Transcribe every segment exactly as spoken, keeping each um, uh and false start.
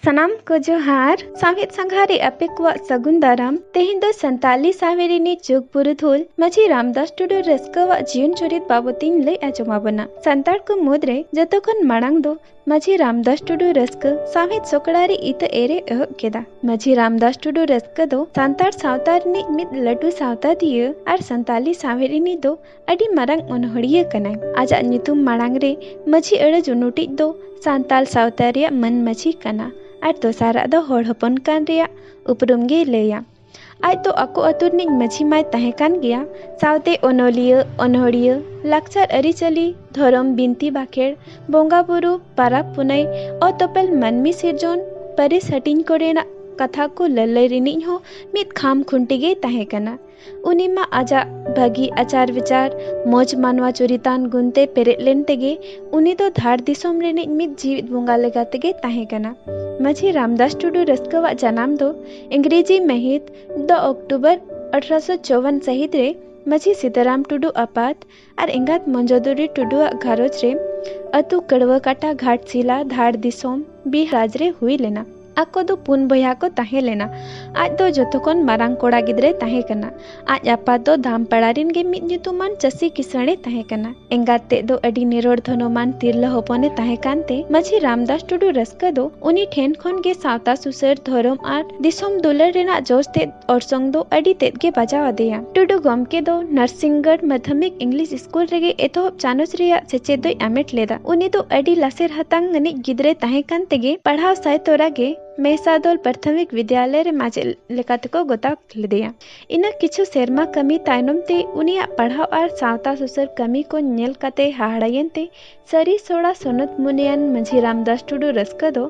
ᱥᱟᱱᱟᱢ ᱠᱚ ᱡᱚᱦᱟᱨ᱾ ᱥᱟᱶᱦᱮᱫ ᱥᱟᱸᱜᱷᱟᱨ ᱨᱮ ᱟᱯᱮ ᱠᱚᱣᱟᱜ ᱥᱟᱹᱜᱩᱱ ᱫᱟᱨᱟᱢ᱾ ᱛᱮᱦᱮᱧ ᱫᱚ ᱥᱟᱱᱛᱟᱞᱤ ᱥᱟᱶᱦᱮᱫ ᱨᱤᱱᱤᱡ ᱡᱩᱜᱽ ᱯᱩᱨᱩᱫᱷᱩᱞ ᱢᱟᱹᱡᱷᱤ ᱨᱟᱢᱫᱟᱥ ᱴᱩᱰᱩ ᱨᱟᱹᱥᱠᱟᱹᱣᱟᱜ ᱡᱤᱭᱚᱱ ᱪᱚᱨᱤᱛ ᱵᱟᱵᱚᱛ ᱤᱧ ᱞᱟᱹᱭ ᱟᱸᱡᱚᱢ ᱟᱵᱚᱱᱟ᱾ ᱥᱟᱱᱛᱟᱲ ᱠᱚ ᱢᱩᱫᱽᱨᱮ ᱡᱚᱛᱚ ᱠᱷᱚᱱ ᱢᱟᱲᱟᱝ ᱫᱚ ᱢᱟᱹᱡᱷᱤ ᱨᱟᱢᱫᱟᱥ ᱴᱩᱰᱩ ᱨᱟᱹᱥᱠᱟᱹ ᱥᱟᱶᱦᱮᱫ ᱥᱚᱠᱲᱟ ᱨᱮ ᱤᱛᱟᱹ ᱮᱨ ᱮ ᱮᱦᱚᱵ ᱠᱮᱫᱟ᱾ ᱢᱟᱹᱡᱷᱤ ᱨᱟᱢᱫᱟᱥ ᱴᱩᱰᱩ ᱨᱟᱹᱥᱠᱟᱹ ᱫᱚ ᱥᱟᱱᱛᱟᱲ ᱥᱟᱶᱛᱟ ᱨᱤᱱᱤᱡ ᱢᱤᱫ ᱞᱟᱹᱴᱩ ᱥᱟᱶᱛᱟᱫᱤᱭᱟᱹ ᱟᱨ ᱥᱟᱱᱛᱟᱞᱤ ᱥᱟᱶᱦᱮᱫ ᱨᱤᱱᱤᱡ ᱫᱚ ᱟᱹᱰᱤ ᱢᱟᱨᱟᱝ ᱚᱱᱚᱲᱦᱤᱭᱟᱹ ᱠᱟᱱᱟᱭ᱾ ᱟᱡᱟᱜ ᱧᱩᱛᱩᱢ ᱢᱟᱲᱟᱝ ᱨᱮ ᱢᱟᱹᱡᱷᱤ ᱟᱹᱲᱟᱹ ᱡᱩᱱᱩᱴᱤᱡ ᱫᱚ ᱥᱟᱱᱛᱟᱞ ᱥᱟᱶᱛᱟ ᱨᱮᱭᱟᱜ ᱢᱟᱹᱱ ᱢᱟᱹᱡᱷᱤ ᱠᱟᱱᱟ ᱟᱨ ᱫᱚᱥᱟᱨᱟᱜ ᱫᱚ ᱦᱚᱲ ᱦᱚᱯᱚᱱ ᱠᱟᱱ ᱨᱮᱭᱟᱜ ᱩᱯᱨᱩᱢ ᱜᱮᱭ ᱞᱟᱹᱭᱟ᱾ ᱟᱡ ᱫᱚ ᱟᱠᱚ ᱟᱹᱛᱩ ᱨᱤᱱᱤᱡ ᱢᱟᱹᱡᱷᱤ ᱢᱟᱭ ᱛᱟᱦᱮᱸ ᱠᱟᱱ ᱜᱮᱭᱟ, ᱥᱟᱶᱛᱮ ᱚᱱᱚᱞᱤᱭᱟᱹ, ᱚᱱᱚᱲᱦᱤᱭᱟᱹ, ᱞᱟᱠᱪᱟᱨ ᱟᱹᱨᱤᱪᱟᱹᱞᱤ, ᱫᱷᱚᱨᱚᱢ ᱵᱤᱱᱛᱤ ᱵᱟᱠᱷᱮᱲ, ᱵᱚᱸᱜᱟ ᱵᱩᱨᱩ, ᱯᱟᱨᱟᱵᱽ ᱯᱩᱱᱟᱹᱭ, ᱚᱛᱚᱯᱮᱞ ᱢᱟᱹᱱᱢᱤ ᱥᱤᱨᱡᱚᱱ, ᱯᱟᱹᱨᱤᱥ ᱦᱟᱹᱴᱤᱧ ᱠᱚᱨᱮᱱᱟᱜ ᱠᱟᱛᱷᱟ ᱠᱚ ᱞᱟᱹᱞᱟᱹᱭ ᱨᱤᱱᱤᱡ ᱦᱚᱸ ᱢᱤᱫ ᱠᱷᱟᱢ ᱠᱷᱩᱱᱴᱤ ᱜᱮᱭ ᱛᱟᱦᱮᱸ ᱠᱟᱱᱟ᱾ ᱩᱱᱤ ᱢᱟ ᱟᱡᱟᱜ ᱵᱷᱟᱹᱜᱤ ᱟᱪᱟᱨ ᱵᱤᱪᱟᱨ, ᱢᱚᱡᱽ ᱢᱟᱱᱣᱟ ᱪᱚᱨᱤᱛᱟᱱ ᱜᱩᱱ ᱛᱮ ᱯᱮᱨᱮᱡ ᱞᱮᱱ ᱛᱮᱜᱮ ᱩᱱᱤ ᱫᱚ ᱫᱷᱟᱲ ᱫᱤᱥᱚᱢ ᱨᱤᱱᱤᱡ ᱢᱤᱫ ᱡᱤᱣᱤᱫ ᱵᱚᱸᱜᱟ ᱞᱮᱠᱟ ᱛᱮᱜᱮ ᱛᱟᱦᱮᱸ ᱠᱟᱱᱟ᱾ ᱢᱟᱹᱡᱷᱤ ᱨᱟᱢᱫᱟᱥ ᱴᱩᱰᱩ ᱨᱟᱹᱥᱠᱟᱹᱣᱟᱜ ᱡᱟᱱᱟᱢ ᱫᱚ ᱤᱝᱨᱮᱡᱤ ᱢᱟᱹᱦᱤᱛ ᱫᱚ ᱚᱠᱴᱳᱵᱚᱨ ᱟᱴᱷᱨᱚᱥᱚ ᱪᱚᱣᱟᱱ ᱥᱟᱹᱦᱤᱛ ᱨᱮ ᱢᱟᱹᱡᱷᱤ ᱥᱤᱛᱟᱨᱟᱢ ᱴᱩᱰᱩ ᱟᱯᱟᱛ ᱟᱨ ᱮᱸᱜᱟᱛ ᱢᱚᱧᱡᱚᱫᱩᱨᱤ ᱴᱩᱰᱩᱣᱟᱜ ᱜᱷᱟᱨᱚᱸᱡᱽ ᱨᱮ ᱟᱹᱛᱩ ᱠᱟᱹᱲᱣᱟᱹ ᱠᱟᱴᱟ ᱜᱷᱟᱴᱥᱤᱞᱟ ᱫᱷᱟᱲ ᱫᱤᱥᱚᱢ ᱵᱤᱦᱟᱨ ᱨᱟᱡᱽ ᱨᱮ ᱦᱩᱭ ᱞᱮᱱᱟ᱾ ᱟᱠᱚ ᱫᱚ ᱯᱩᱱ ᱵᱚᱭᱦᱟ ᱠᱚ ᱛᱟᱦᱮᱸ ᱞᱮᱱᱟ᱾ ᱟᱡ ᱫᱚ ᱡᱚᱛᱚ ᱠᱷᱚᱱ ᱢᱟᱨᱟᱝ ᱠᱚᱲᱟ ᱜᱤᱫᱽᱨᱟᱹᱭ ᱛᱟᱦᱮᱸ ᱠᱟᱱᱟ᱾ ᱟᱡ ᱟᱯᱟᱛ ᱫᱚ ᱫᱷᱟᱢᱯᱟᱲᱟ ᱨᱤᱱ ᱜᱮ ᱢᱤᱫ ᱧᱩᱛᱩᱢᱟᱱ ᱪᱟᱹᱥᱤ ᱠᱤᱥᱟᱹᱬᱮ ᱛᱟᱦᱮᱸ ᱠᱟᱱᱟ᱾ ᱮᱸᱜᱟᱛ ᱛᱮᱫ ᱫᱚ ᱟᱹᱰᱤ ᱱᱤᱨᱚᱲ ᱫᱷᱚᱱᱚᱢᱟᱱ ᱛᱤᱨᱞᱟᱹ ᱦᱚᱯᱚᱱᱮ ᱛᱟᱦᱮᱸ ᱠᱟᱱᱛᱮ ᱢᱟᱹᱡᱷᱤ ᱨᱟᱢᱫᱟᱥ ᱴᱩᱰᱩ ᱨᱟᱹᱥᱠᱟᱹ ᱫᱚ ᱩᱱᱤ ᱴᱷᱮᱱ ᱠᱷᱚᱱ ᱜᱮ ᱥᱟᱶᱛᱟ ᱥᱩᱥᱟᱹᱨ, ᱫᱷᱚᱨᱚᱢ ᱟᱨ ᱫᱤᱥᱚᱢ ᱫᱩᱞᱟᱹᱲ ᱨᱮᱱᱟᱜ ᱡᱚᱥ ᱛᱮᱫ ᱚᱨᱥᱚᱝ ᱫᱚ ᱟᱹᱰᱤ ᱛᱮᱫ ᱜᱮ ᱵᱟᱡᱟᱣ ᱟᱫᱮᱭᱟ᱾ ᱴᱩᱰᱩ ᱜᱚᱢᱠᱮ ᱫᱚ ᱱᱟᱨᱥᱤᱝᱜᱚᱲ ᱢᱟᱫᱷᱭᱚᱢᱤᱠ ᱤᱝᱞᱤᱥ ᱥᱠᱩᱞ ᱨᱮᱜᱮ ᱮᱛᱚᱦᱚᱵ ᱪᱟᱱᱚᱪ ᱨᱮᱭᱟᱜ ᱥᱮᱪᱮᱫ ᱫᱚᱭ ᱟᱢᱮᱴ ᱞᱮᱫᱟ᱾ ᱩᱱᱤ ᱫᱚ ᱟᱹᱰᱤ ᱞᱟᱥᱮᱨ ᱦᱟᱛᱟᱝ ᱟᱹᱱᱤᱡ ᱜᱤᱫᱽᱨᱟᱹᱭ ᱛᱟᱦᱮᱸ ᱠᱟᱱ ᱛᱮᱜᱮ ᱯᱟᱲᱦᱟᱣ ᱥᱟᱭ ᱛᱚᱨᱟ ᱜᱮ ᱢᱮᱦᱥᱟᱫᱚᱞ ᱯᱨᱟᱛᱷᱚᱢᱤᱠ ᱵᱤᱫᱽᱭᱟᱞᱚᱭ ᱨᱮ ᱢᱟᱪᱮᱫ ᱞᱮᱠᱟ ᱛᱮᱠᱚ ᱜᱚᱛᱟ ᱞᱮᱫᱮᱭᱟ᱾ ᱤᱱᱟᱹ ᱠᱤᱪᱷᱩ ᱥᱮᱨᱢᱟ ᱠᱟᱹᱢᱤ ᱛᱟᱭᱱᱚᱢ ᱛᱮ ᱩᱱᱤᱭᱟᱜ ᱯᱟᱲᱦᱟᱣ ᱟᱨ ᱥᱟᱶᱛᱟ ᱥᱩᱥᱟᱹᱨ ᱠᱟᱹᱢᱤ ᱠᱚ ᱧᱮᱞ ᱠᱟᱛᱮ ᱦᱟᱦᱟᱲᱟᱭᱮᱱ ᱛᱮ ᱥᱟᱹᱨᱤ ᱥᱚᱲᱟ ᱥᱚᱱᱚᱛ ᱢᱚᱱᱮᱭᱟᱱ ᱢᱟᱹᱡᱷᱤ ᱨᱟᱢᱫᱟᱥ ᱴᱩᱰᱩ ᱨᱟᱹᱥᱠᱟᱹ ᱫᱚ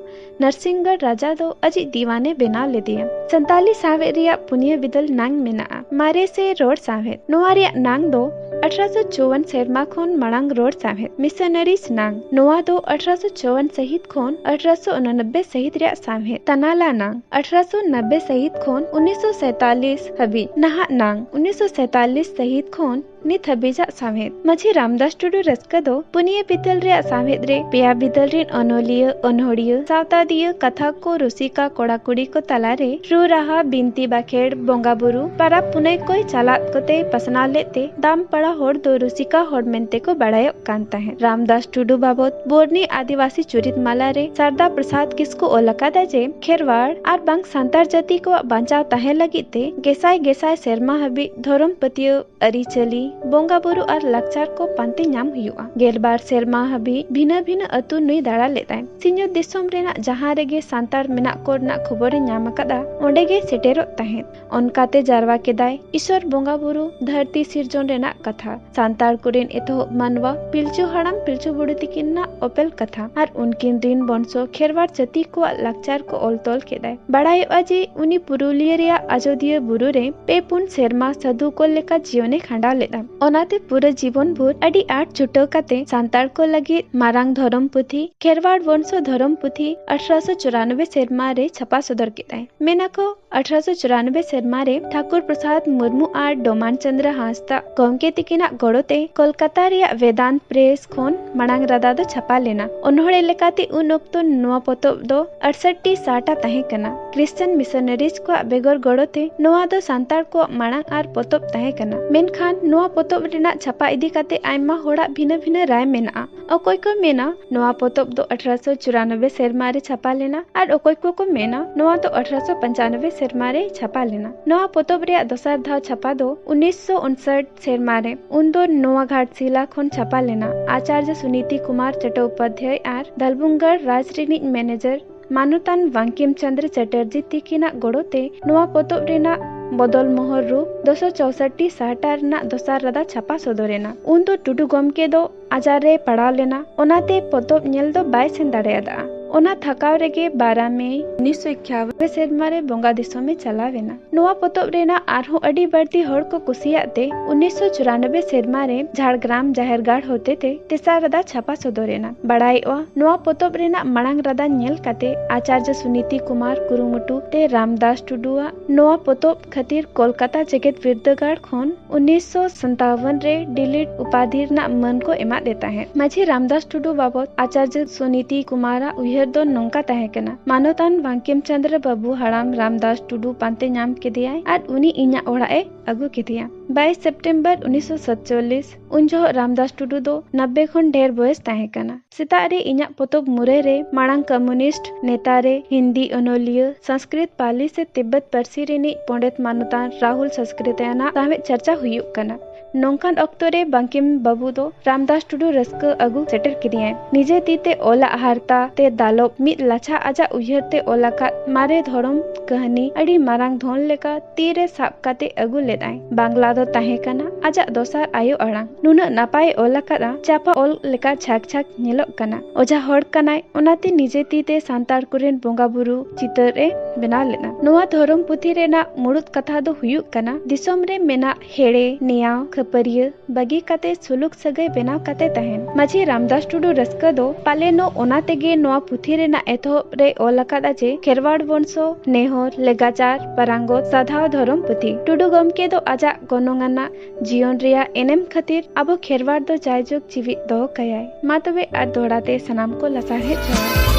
ᱱᱟᱨᱥᱤᱝᱜᱚᱲ ᱨᱟᱡᱟ ᱫᱚ ᱟᱡᱤᱡ ᱫᱤᱣᱟᱱᱮ ᱵᱮᱱᱟᱣ ᱞᱮᱫᱮᱭᱟ᱾ ᱥᱟᱱᱛᱟᱞᱤ ᱥᱟᱶᱦᱮᱫ ᱨᱮᱭᱟᱜ ᱯᱩᱱᱭᱟᱹ ᱵᱤᱫᱟᱹᱞ ᱱᱟᱝ ᱢᱮᱱᱟᱜᱼᱟ᱾ ᱢᱟᱨᱮ ᱥᱮ ᱨᱚᱲ ᱥᱟᱶᱦᱮᱫ᱾ ᱱᱚᱣᱟ ᱨᱮᱭᱟᱜ ᱱᱟᱝ ᱫᱚ ᱟᱴᱷᱨᱚᱥᱚ ᱪᱩᱣᱟᱱ ᱥᱮᱨᱢᱟ ᱠᱷᱚᱱ ᱢᱟᱲᱟᱝ ᱨᱚᱲ ᱥᱟᱶᱦᱮᱫ, ᱢᱤᱥᱚᱱᱟᱨᱤᱡᱽ ᱱᱟᱝ᱾ ᱱᱚᱣᱟ ᱫᱚ ᱟᱴᱷᱨᱚᱥᱚ ᱪᱩᱣᱟᱱ ᱥᱟᱹᱦᱤᱛ ᱠᱷᱚᱱ ᱟᱴᱷᱨᱚᱥᱚ ᱩᱱᱚᱱᱚᱵᱵᱮ ᱥᱟᱹᱦᱤᱛ ᱨᱮᱭᱟᱜ ᱥᱟᱶᱦᱮᱫ᱾ ᱛᱟᱱᱟᱞᱟ ᱱᱟᱝ᱾ ᱟᱴᱷᱨᱚᱥᱚ ᱱᱚᱵᱵᱮ ᱥᱟᱹᱦᱤᱛ ᱠᱷᱚᱱ ᱩᱱᱤᱥᱥᱚ ᱥᱟᱭᱛᱟᱞᱤᱥ ᱦᱟᱹᱵᱤᱡ᱾ ᱱᱟᱦᱟᱜ ᱱᱟᱝ᱾ ᱩᱱᱤᱥᱥᱚ ᱥᱟᱭᱛᱟᱞᱤᱥ ᱥᱟᱹᱦᱤᱛ ᱠᱷᱚᱱ ᱱᱤᱛ ᱦᱟᱹᱵᱤᱡᱟᱜ ᱥᱟᱶᱦᱮᱫ᱾ ᱢᱟᱹᱡᱷᱤ ᱨᱟᱢᱫᱟᱥ ᱴᱩᱰᱩ ᱨᱟᱹᱥᱠᱟᱹ ᱫᱚ ᱯᱩᱱᱭᱟᱹ ᱵᱤᱫᱟᱹᱞ ᱨᱮᱭᱟᱜ ᱥᱟᱶᱦᱮᱫ ᱨᱮ ᱯᱮᱭᱟ ᱵᱤᱫᱟᱹᱞ ᱨᱤᱱ ᱚᱱᱚᱞᱤᱭᱟᱹ, ᱚᱱᱚᱲᱦᱤᱭᱟᱹ, ᱥᱟᱶᱛᱟᱫᱤᱭᱟᱹ, ᱠᱟᱛᱷᱟ ᱠᱚ ᱨᱩᱥᱤᱠᱟ ᱠᱚᱲᱟ ᱠᱩᱲᱤ ᱠᱚ ᱛᱟᱞᱟᱨᱮ ᱨᱩ ᱨᱟᱦᱟ, ᱵᱤᱱᱛᱤ ᱵᱟᱠᱷᱮᱲ, ᱵᱚᱸᱜᱟ ᱵᱩᱨᱩ, ᱯᱟᱨᱟᱵᱽ ᱯᱩᱱᱟᱹᱭ ᱠᱚᱭ ᱪᱟᱞᱟᱫ ᱠᱚᱛᱮᱭ ᱯᱟᱥᱱᱟᱣ ᱞᱮᱫ ᱛᱮ ᱫᱟᱢᱯᱟᱲᱟ ᱦᱚᱲ ᱫᱚ ᱨᱩᱥᱤᱠᱟ ᱦᱚᱲ ᱢᱮᱱᱛᱮ ᱠᱚ ᱵᱟᱲᱟᱭᱚᱜ ᱠᱟᱱ ᱛᱟᱦᱮᱸᱫ᱾ ᱨᱟᱢᱫᱟᱥ ᱴᱩᱰᱩ ᱵᱟᱵᱚᱛ ᱵᱚᱨᱱᱤ ᱟᱹᱫᱤᱵᱟᱹᱥᱤ ᱪᱩᱨᱤᱛ ᱢᱟᱞᱟ ᱨᱮ ᱥᱟᱨᱫᱟ ᱯᱨᱚᱥᱟᱫᱽ ᱠᱤᱥᱠᱩ ᱚᱞ ᱟᱠᱟᱫᱟ ᱡᱮ ᱠᱷᱮᱨᱣᱟᱲ ᱟᱨ ᱵᱟᱝ ᱥᱟᱱᱛᱟᱲ ᱡᱟᱹᱛᱤ ᱠᱚᱣᱟᱜ ᱵᱟᱧᱪᱟᱣ ᱛᱟᱦᱮᱸ ᱞᱟᱹᱜᱤᱫ ᱛᱮ ᱜᱮᱥᱟᱭ ᱜᱮᱥᱟᱭ ᱥᱮᱨᱢᱟ ᱦᱟᱹᱵᱤᱡ ᱫᱷᱚᱨᱚᱢ ᱯᱟᱹᱛᱭᱟᱹᱣ, ᱟᱹᱨᱤᱪᱟᱹᱞᱤ, ᱵᱚᱸᱜᱟ ᱵᱩᱨᱩ ᱟᱨ ᱞᱟᱠᱪᱟᱨ ᱠᱚ ᱯᱟᱱᱛᱮ ᱧᱟᱢ ᱦᱩᱭᱩᱜᱼᱟ᱾ ᱜᱮᱞᱵᱟᱨ ᱥᱮᱨᱢᱟ ᱦᱟᱹᱵᱤᱡ ᱵᱷᱤᱱᱟᱹ ᱵᱷᱤᱱᱟᱹ ᱟᱹᱛᱩ ᱱᱩᱭ ᱫᱟᱬᱟ ᱞᱮᱫᱟᱭ᱾ ᱥᱤᱧᱚᱛ ᱫᱤᱥᱚᱢ ᱨᱮᱱᱟᱜ ᱡᱟᱦᱟᱸ ᱨᱮᱜᱮ ᱥᱟᱱᱛᱟᱲ ᱢᱮᱱᱟᱜ ᱠᱚ ᱨᱮᱱᱟᱜ ᱠᱷᱚᱵᱚᱨᱮ ᱧᱟᱢ ᱟᱠᱟᱫᱟ, ᱚᱸᱰᱮ ᱜᱮ ᱥᱮᱴᱮᱨᱚᱜ ᱛᱟᱦᱮᱸᱫ᱾ ᱚᱱᱠᱟᱛᱮ ᱡᱟᱨᱣᱟ ᱠᱮᱫᱟᱭ ᱤᱥᱚᱨ ᱵᱚᱸᱜᱟ ᱵᱩᱨᱩ, ᱫᱷᱟᱹᱨᱛᱤ ᱥᱤᱨᱡᱚᱱ ᱨᱮᱱᱟᱜ ᱠᱟᱛᱷᱟ, ᱥᱟᱱᱛᱟᱲ ᱠᱚᱨᱮᱱ ᱮᱛᱚᱦᱚᱵ ᱢᱟᱱᱣᱟ ᱯᱤᱞᱪᱩ ᱦᱟᱲᱟᱢ ᱯᱤᱞᱪᱩ ᱵᱩᱲᱦᱤ ᱛᱤᱠᱤᱱᱟᱜ ᱚᱯᱮᱞ ᱠᱟᱛᱷᱟ ᱟᱨ ᱩᱱᱠᱤᱱ ᱨᱤᱱ ᱵᱚᱝᱥᱚ ᱠᱷᱮᱨᱣᱟᱲ ᱡᱟᱹᱛᱤ ᱠᱚᱣᱟᱜ ᱞᱟᱠᱪᱟᱨ ᱠᱚ ᱚᱞ ᱛᱚᱞ ᱠᱮᱫᱟᱭ᱾ ᱵᱟᱲᱟᱭᱚᱜᱼᱟ ᱡᱮ ᱩᱱᱤ ᱯᱩᱨᱩᱞᱤᱭᱟᱹ ᱨᱮᱭᱟᱜ ᱟᱡᱚᱫᱤᱭᱟᱹ ᱵᱩᱨᱩ ᱨᱮ ᱯᱮ ᱯᱩᱱ ᱥᱮᱨᱢᱟ ᱥᱟᱹᱫᱷᱩ ᱠᱚ ᱞᱮᱠᱟ ᱡᱤᱭᱚᱱᱮ ᱠᱷᱟᱸᱰᱟᱣ ᱞᱮᱫᱟ᱾ ᱚᱱᱟᱛᱮ ᱯᱩᱨᱟᱹ ᱡᱤᱵᱚᱱ ᱵᱷᱳᱨ ᱟᱹᱰᱤ ᱟᱸᱴ ᱪᱷᱩᱴᱟᱹᱣ ᱠᱟᱛᱮ ᱥᱟᱱᱛᱟᱲ ᱠᱚ ᱞᱟᱹᱜᱤᱫ ᱢᱟᱨᱟᱝ ᱫᱷᱚᱨᱚᱢ ᱯᱩᱛᱷᱤ, ᱠᱷᱮᱨᱣᱟᱲ ᱵᱚᱝᱥᱚ ᱫᱷᱚᱨᱚᱢ ᱯᱩᱛᱷᱤ, ᱟᱴᱷᱨᱚᱥᱚ ᱪᱩᱨᱟᱱᱚᱵᱵᱳᱭ ᱥᱮᱨᱢᱟ ᱨᱮ ᱪᱷᱟᱯᱟ ᱥᱚᱫᱚᱨ ᱠᱮᱫᱟᱭ᱾ ᱢᱮᱱᱟᱠᱚ, ᱟᱴᱷᱨᱚᱥᱚ ᱪᱩᱨᱟᱱᱚᱵᱵᱳᱭ ᱥᱮᱨᱢᱟ ᱨᱮ ᱴᱷᱟᱠᱩᱨ ᱯᱨᱚᱥᱟᱫᱽ ᱢᱩᱨᱢᱩ ᱟᱨ ᱰᱚᱢᱟᱱ ᱪᱚᱸᱫᱽᱨᱚ ᱦᱟᱸᱥᱫᱟ ᱜᱚᱢᱠᱮ ᱛᱤᱠᱤᱱᱟᱜ ᱜᱚᱲᱚ ᱛᱮ ᱠᱳᱞᱠᱟᱛᱟ ᱨᱮᱭᱟᱜ ᱵᱮᱫᱟᱱᱛ ᱯᱨᱮᱥ ᱠᱷᱚᱱ ᱢᱟᱲᱟᱝ ᱨᱟᱫᱟ ᱫᱚ ᱪᱷᱟᱯᱟ ᱞᱮᱱᱟ᱾ ᱚᱱᱚᱲᱦᱮ ᱞᱮᱠᱟᱛᱮ ᱩᱱ ᱚᱠᱛᱚ ᱱᱚᱣᱟ ᱯᱚᱛᱚᱵ ᱫᱚ ᱟᱴᱥᱚᱴᱴᱤ ᱥᱟᱦᱴᱟ ᱛᱟᱦᱮᱸ ᱠᱟᱱᱟ᱾ ᱠᱨᱤᱥᱪᱟᱱ ᱢᱤᱥᱚᱱᱟᱨᱤᱡᱽ ᱠᱚᱣᱟᱜ ᱵᱮᱜᱚᱨ ᱜᱚᱲᱚ ᱛᱮ ᱱᱚᱣᱟ ᱫᱚ ᱥᱟᱱᱛᱟᱲ ᱠᱚᱣᱟᱜ ᱢᱟᱲᱟᱝ ᱟᱨ ᱯᱚᱛᱚᱵ ᱛᱟᱦᱮᱸ ᱠᱟᱱᱟ᱾ ᱢᱮᱱᱠᱷᱟᱱ ᱱᱚᱣᱟ ᱯᱚᱛᱚᱵ ᱨᱮᱱᱟᱜ ᱪᱷᱟᱯᱟ ᱤᱫᱤ ᱠᱟᱛᱮ ᱟᱭᱢᱟ ᱦᱚᱲᱟᱜ ᱵᱷᱤᱱᱟᱹ ᱵᱷᱤᱱᱟᱹ ᱨᱟᱭ ᱢᱮᱱᱟᱜᱼᱟ᱾ ᱚᱠᱚᱭ ᱠᱚ ᱢᱮᱱᱟ ᱱᱚᱣᱟ ᱯᱚᱛᱚᱵ ᱫᱚ ᱟᱴᱷᱨᱚᱥᱚ ᱪᱩᱨᱟᱱᱚᱵᱵᱳᱭ ᱥᱮᱨᱢᱟ ᱨᱮ ᱪᱷᱟᱯᱟ ᱞᱮᱱᱟ ᱟᱨ ᱚᱠᱚᱭ ᱠᱚᱠᱚ ᱢᱮᱱᱟ ᱱᱚᱣᱟ ᱫᱚ ᱟᱴᱷᱨᱚᱥᱚ ᱯᱚᱧᱪᱟᱱᱚᱵᱵᱳᱭ ᱥᱮᱨᱢᱟ ᱨᱮ ᱪᱷᱟᱯᱟ ᱞᱮᱱᱟ᱾ ᱱᱚᱣᱟ ᱯᱚᱛᱚᱵ ᱨᱮᱭᱟᱜ ᱫᱚᱥᱟᱨ ᱫᱷᱟᱣ ᱪᱷᱟᱯᱟ ᱫᱚ ᱩᱱᱤᱥᱥᱚ ᱩᱱᱥᱟᱴ ᱥᱮᱨᱢᱟ ᱨᱮ᱾ ᱩᱱᱫᱚ ᱱᱚᱣᱟ ᱜᱷᱟᱴᱥᱤᱞᱟ ᱠᱷᱚᱱ ᱪᱷᱟᱯᱟ ᱞᱮᱱᱟ᱾ ᱟᱪᱟᱨᱡᱚ ᱥᱩᱱᱤᱛᱤ ᱠᱩᱢᱟᱨ ᱪᱚᱴᱴᱳᱯᱟᱫᱽᱫᱷᱭᱟᱭ ᱟᱨ ᱫᱟᱞᱵᱩᱝᱜᱟᱲ ᱨᱟᱡᱽ ᱨᱤᱱᱤᱡ ᱢᱮᱱᱮᱡᱟᱨ ᱢᱟᱱᱚᱛᱟᱱ ᱵᱟᱝᱠᱤᱢ ᱪᱚᱸᱫᱽᱨᱚ ᱪᱟᱴᱟᱨᱡᱤ ᱛᱤᱠᱤᱱᱟᱜ ᱜᱚᱲᱚ ᱛᱮ ᱱᱚᱣᱟ ᱯᱚᱛᱚᱵ ᱨᱮᱱᱟᱜ ᱵᱚᱫᱚᱞ ᱢᱚᱦᱚᱨ ᱨᱩᱯ ᱫᱩᱥᱚ ᱪᱳᱥᱚᱴᱴᱤ ᱥᱟᱦᱴᱟ ᱨᱮᱱᱟᱜ ᱫᱚᱥᱟᱨ ᱨᱟᱫᱟ ᱪᱷᱟᱯᱟ ᱥᱚᱫᱚᱨ ᱮᱱᱟ᱾ ᱩᱱᱫᱚ ᱴᱩᱰᱩ ᱜᱚᱢᱠᱮ ᱫᱚ ᱟᱡᱟᱨ ᱨᱮᱭ ᱯᱟᱲᱟᱣ ᱞᱮᱱᱟ, ᱚᱱᱟᱛᱮ ᱯᱚᱛᱚᱵ ᱧᱮᱞ ᱫᱚ ᱵᱟᱭ ᱥᱮᱱ ᱫᱟᱲᱮᱭᱟᱫᱟ᱾ ᱚᱱᱟ ᱛᱷᱟᱠᱟᱣ ᱨᱮᱜᱮ ᱵᱟᱨᱟ ᱢᱮ ᱩᱱᱤᱥᱥᱚ ᱮᱠᱟᱱᱱᱚᱵᱵᱳᱭ ᱥᱮᱨᱢᱟ ᱨᱮ ᱵᱚᱸᱜᱟ ᱫᱤᱥᱚᱢ ᱮ ᱪᱟᱞᱟᱣ ᱮᱱᱟ᱾ ᱱᱚᱣᱟ ᱯᱚᱛᱚᱵ ᱨᱮᱱᱟᱜ ᱟᱨᱦᱚᱸ ᱟᱹᱰᱤ ᱵᱟᱹᱲᱛᱤ ᱦᱚᱲ ᱠᱚ ᱠᱩᱥᱤᱭᱟᱜ ᱛᱮ ᱩᱱᱤᱥᱥᱚ ᱪᱩᱨᱟᱱᱚᱵᱵᱳᱭ ᱥᱮᱨᱢᱟ ᱨᱮ ᱡᱷᱟᱲᱜᱨᱟᱢ ᱡᱟᱦᱮᱨ ᱜᱟᱲ ᱦᱚᱛᱮᱛᱮ ᱛᱮᱥᱟᱨ ᱨᱟᱫᱟ ᱪᱷᱟᱯᱟ ᱥᱚᱫᱚᱨ ᱮᱱᱟ᱾ ᱵᱟᱲᱟᱭᱚᱜᱼᱟ, ᱱᱚᱣᱟ ᱯᱚᱛᱚᱵ ᱨᱮᱱᱟᱜ ᱢᱟᱲᱟᱝ ᱨᱟᱫᱟ ᱧᱮᱞ ᱠᱟᱛᱮ ᱟᱪᱟᱨᱡᱚ ᱥᱩᱱᱤᱛᱤ ᱠᱩᱢᱟᱨ ᱠᱩᱨᱩᱢᱩᱴᱩ ᱛᱮ ᱨᱟᱢᱫᱟᱥ ᱴᱩᱰᱩᱣᱟᱜ ᱱᱚᱣᱟ ᱯᱚᱛᱚᱵ ᱠᱷᱟᱹᱛᱤᱨ ᱠᱳᱞᱠᱟᱛᱟ ᱡᱮᱜᱮᱛ ᱵᱤᱨᱫᱟᱹᱜᱟᱲ ᱠᱷᱚᱱ ᱩᱱᱤᱥᱥᱚ ᱥᱟᱛᱟᱣᱟᱱ ᱨᱮ ᱰᱤᱞᱤᱴ ᱩᱯᱟᱫᱷᱤ ᱨᱮᱱᱟᱜ ᱢᱟᱹᱱ ᱠᱚ ᱮᱢᱟᱫ ᱮ ᱛᱟᱦᱮᱸᱫ᱾ ᱢᱟᱹᱡᱷᱤ ᱨᱟᱢᱫᱟᱥ ᱴᱩᱰᱩ ᱵᱟᱵᱚᱛ ᱟᱪᱟᱨᱡᱚ ᱥᱩᱱᱤᱛᱤ ᱠᱩᱢᱟᱨᱟᱜ ᱩᱭᱦᱟᱹᱨ ᱫᱚ ᱱᱚᱝᱠᱟ ᱛᱟᱦᱮᱸ ᱠᱟᱱᱟ, ᱢᱟᱱᱚᱛᱟᱱ ᱵᱟᱝᱠᱤᱢ ᱪᱚᱸᱫᱽᱨᱚ ᱵᱟᱹᱵᱩ ᱦᱟᱲᱟᱢ ᱨᱟᱢᱫᱟᱥ ᱴᱩᱰᱩ ᱯᱟᱱᱛᱮ ᱧᱟᱢ ᱠᱮᱫᱮᱭᱟᱭ ᱟᱨ ᱩᱱᱤ ᱤᱧᱟᱜ ᱚᱲᱟᱜ ᱮ ᱟᱹᱜᱩ ᱠᱮᱫᱮᱭᱟ᱾ ᱵᱟᱭᱤᱥ ᱥᱮᱯᱴᱮᱢᱵᱚᱨ ᱩᱱᱤᱥᱥᱚ ᱥᱟᱛᱪᱚᱞᱞᱤᱥ, ᱩᱱ ᱡᱚᱦᱚᱜ ᱨᱟᱢᱫᱟᱥ ᱴᱩᱰᱩ ᱫᱚ ᱱᱚᱵᱵᱳᱭ ᱠᱷᱚᱱ ᱰᱷᱮᱨ ᱵᱚᱭᱮᱥ ᱛᱟᱦᱮᱸ ᱠᱟᱱᱟ᱾ ᱥᱮᱛᱟᱜ ᱨᱮ ᱤᱧᱟᱜ ᱯᱚᱛᱚᱵ ᱢᱩᱨᱟᱹᱭ ᱨᱮ ᱢᱟᱲᱟᱝ ᱠᱚᱢᱩᱱᱤᱥᱴ ᱱᱮᱛᱟ ᱨᱮ ᱦᱤᱱᱫᱤ ᱚᱱᱚᱞᱤᱭᱟᱹ, ᱥᱚᱝᱥᱠᱨᱤᱛ, ᱯᱟᱞᱤ ᱥᱮ ᱛᱤᱵᱵᱚᱛ ᱯᱟᱹᱨᱥᱤ ᱨᱤᱱᱤᱡ ᱯᱚᱸᱰᱮᱛ ᱢᱟᱱᱚᱛᱟᱱ ᱨᱟᱦᱩᱞ ᱥᱚᱝᱥᱠᱨᱤᱛᱭᱟᱱᱟᱜ ᱥᱟᱶᱦᱮᱫ ᱪᱟᱨᱪᱟ ᱦᱩᱭᱩᱜ ᱠᱟᱱᱟ᱾ ᱱᱚᱝᱠᱟᱱ ᱚᱠᱛᱚ ᱨᱮ ᱵᱟᱝᱠᱤᱢ ᱵᱟᱹᱵᱩ ᱫᱚ ᱨᱟᱢᱫᱟᱥ ᱴᱩᱰᱩ ᱨᱟᱹᱥᱠᱟᱹ ᱟᱹᱜᱩ ᱥᱮᱴᱮᱨ ᱠᱮᱫᱮᱭᱟᱭ᱾ ᱱᱤᱡᱮ ᱛᱤ ᱛᱮ ᱚᱞᱟᱜ ᱦᱟᱨᱛᱟ ᱛᱮ ᱫᱟᱞᱚᱵ ᱢᱤᱫ ᱞᱟᱪᱷᱟ ᱟᱡᱟᱜ ᱩᱭᱦᱟᱹᱨ ᱛᱮ ᱚᱞ ᱟᱠᱟᱫ ᱢᱟᱨᱮ ᱫᱷᱚᱨᱚᱢ ᱠᱟᱹᱦᱱᱤ ᱟᱹᱰᱤ ᱢᱟᱨᱟᱝ ᱫᱷᱚᱱ ᱞᱮᱠᱟ ᱛᱤ ᱨᱮ ᱥᱟᱵ ᱠᱟᱛᱮ ᱟᱹᱜᱩ ᱞᱮᱫᱟᱭ᱾ ᱵᱟᱝᱞᱟ ᱫᱚ ᱛᱟᱦᱮᱸ ᱠᱟᱱᱟ ᱟᱡᱟᱜ ᱫᱚᱥᱟᱨ ᱟᱭᱳ ᱟᱲᱟᱝ᱾ ᱱᱩᱱᱟᱹᱜ ᱱᱟᱯᱟᱭ ᱚᱞ ᱟᱠᱟᱫᱼᱟ, ᱪᱟᱯᱟ ᱚᱞ ᱞᱮᱠᱟ ᱡᱷᱟᱠ ᱡᱷᱟᱠ ᱧᱮᱞᱚᱜ ᱠᱟᱱᱟ᱾ ᱚᱡᱷᱟ ᱦᱚᱲ ᱠᱟᱱᱟᱭ, ᱚᱱᱟᱛᱮ ᱱᱤᱡᱮ ᱛᱤ ᱛᱮ ᱥᱟᱱᱛᱟᱲ ᱠᱚᱨᱮᱱ ᱵᱚᱸᱜᱟ ᱵᱩᱨᱩ ᱪᱤᱛᱟᱹᱨ ᱮ ᱵᱮᱱᱟᱣ ᱞᱮᱫᱼᱟ᱾ ᱱᱚᱣᱟ ᱫᱷᱚᱨᱚᱢ ᱯᱩᱛᱷᱤ ᱨᱮᱱᱟᱜ ᱢᱩᱲᱩᱫ ᱠᱟᱛᱷᱟ ᱫᱚ ᱦᱩᱭᱩᱜ ᱠᱟᱱᱟ, ᱫᱤᱥᱚᱢ ᱨᱮ ᱢᱮᱱᱟᱜ ᱦᱮᱲᱮ, ᱱᱮᱭᱟᱣ, ᱠᱷᱟᱹᱯᱟᱹᱨᱤᱭᱟᱹ ᱵᱟᱹᱜᱤ ᱠᱟᱛᱮ ᱥᱩᱞᱩᱠ ᱥᱟᱹᱜᱟᱹᱭ ᱵᱮᱱᱟᱣ ᱠᱟᱛᱮ ᱛᱟᱦᱮᱱ᱾ ᱢᱟᱹᱡᱷᱤ ᱨᱟᱢᱫᱟᱥ ᱴᱩᱰᱩ ᱨᱟᱹᱥᱠᱟᱹ ᱫᱚ ᱯᱟᱞᱮᱱᱚᱜ ᱚᱱᱟ ᱛᱮᱜᱮ ᱱᱚᱣᱟ ᱯᱩᱛᱷᱤ ᱨᱮᱱᱟᱜ ᱮᱛᱚᱦᱚᱵ ᱨᱮ ᱚᱞ ᱟᱠᱟᱫᱼᱟ ᱡᱮ, ᱠᱷᱮᱨᱣᱟᱲ ᱵᱚᱝᱥᱚ, ᱱᱮᱦᱚᱨ, ᱞᱮᱜᱟᱪᱟᱨ, ᱯᱟᱨᱟᱝᱜᱚᱛ, ᱥᱟᱫᱷᱟᱣ ᱫᱷᱚᱨᱚᱢ ᱯᱩᱛᱷᱤ᱾ ᱴᱩᱰᱩ ᱜᱚᱢᱠᱮ ᱫᱚ ᱟᱡᱟᱜ ᱜᱚᱱᱚᱝ ᱟᱱᱟᱜ ᱡᱤᱭᱚᱱ ᱨᱮᱭᱟᱜ ᱮᱱᱮᱢ ᱠᱷᱟᱹᱛᱤᱨ ᱟᱵᱚ ᱠᱷᱮᱨᱣᱟᱲ ᱫᱚ ᱡᱟᱭᱡᱩᱜᱽ ᱡᱤᱣᱤᱫ ᱫᱚᱦᱚ ᱠᱟᱭᱟᱭ᱾ ᱢᱟ ᱛᱚᱵᱮ ᱟᱨ ᱫᱚᱦᱲᱟ ᱛᱮ ᱥᱟᱱᱟᱢ ᱠᱚ ᱞᱟᱥᱟᱲᱦᱮᱫ ᱡᱚᱦᱟᱨ᱾